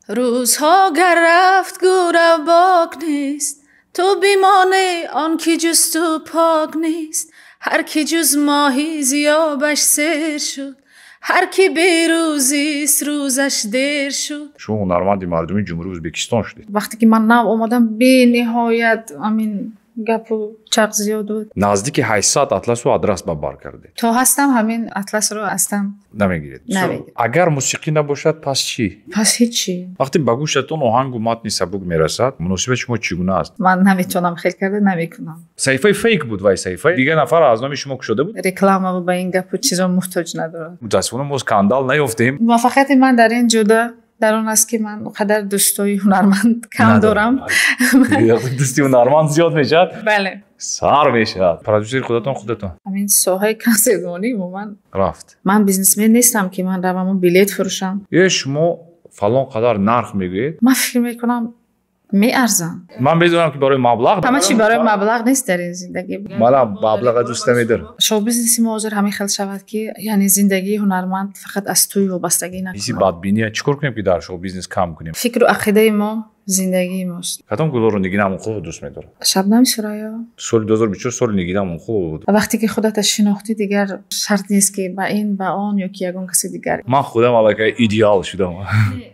Рӯзҳо гар рафт, гӯра бок нест, ту бимонӣ, он ки ҷуз ту пок нест. Ҳар ки ҷуз моҳӣ зиёбаш сер шуд, ҳар ки берӯзист, рӯзаш дер шуд. Шумо ҳунарманди мардумии Ҷумҳурии Ӯзбекистон шудед. Вақте ки ман нав омадам, бениҳоят амин гапу чақ зиёд буд. Наздики 800 атласу адрас ба бар кардед. То ҳастам, ҳамин атласро ҳастам. Намегиред? Намегирам. Агар мусиқӣ набошад, пас чӣ? Пас ҳечи. Вақте ба гӯшатон оҳангу матни сабук мерасад, муносибати шумо чӣ гуна аст? Ман наметавонам, хел карда намекунам. Саҳифаи фейк буд, вай саҳифаи дигар нафар аз номи шумо кушода буд. Реклама ба ин гапу чизо муҳтоҷ надорад. Мутаассифона, мо скандал наёфтем. Муваффақияти ман дар ин ҷода дар он аст, ки ман он қадар дӯстои ҳунарманд кам дорам. Дӯсти ҳунарманд зиёд мешавад. Бале. Сар мешавад. Продюсери худатон, худатон. Ҳамин соҳаи консертмонӣ умуман рафт. Ман бизнесмен нестам, ки ман раваму билет фурӯшам. Е, шумо фалон қадар нарх мегӯед. Ман фикр мекунам, меарзам. Ман медонам, ки барои маблағ. Ҳама чи барои маблағ нест дар ин зиндагӣ. Манам маблаға дӯст намедорам. Шоу бизнеси мо ҳозир ҳамин хел шавад, ки яъне зиндагии ҳунарманд фақат аз тӯй вобастагӣ накунад. Ҳисси бадбиния чӣ кор кунем, ки дар шоу бизнес кам кунем? Фикру ақидаи мо зиндагии мост. Кадом гулоро Нигина Амонқулова дӯст медорад? Шабнами Сурайё. Соли 2024 соли Нигина Амонқулова буд. Вақте ки худата шинохтӣ, дигар шарт нест, ки ба ин, ба он ё ки ягон каси дигар. Ман худам аллакай идеал шудам.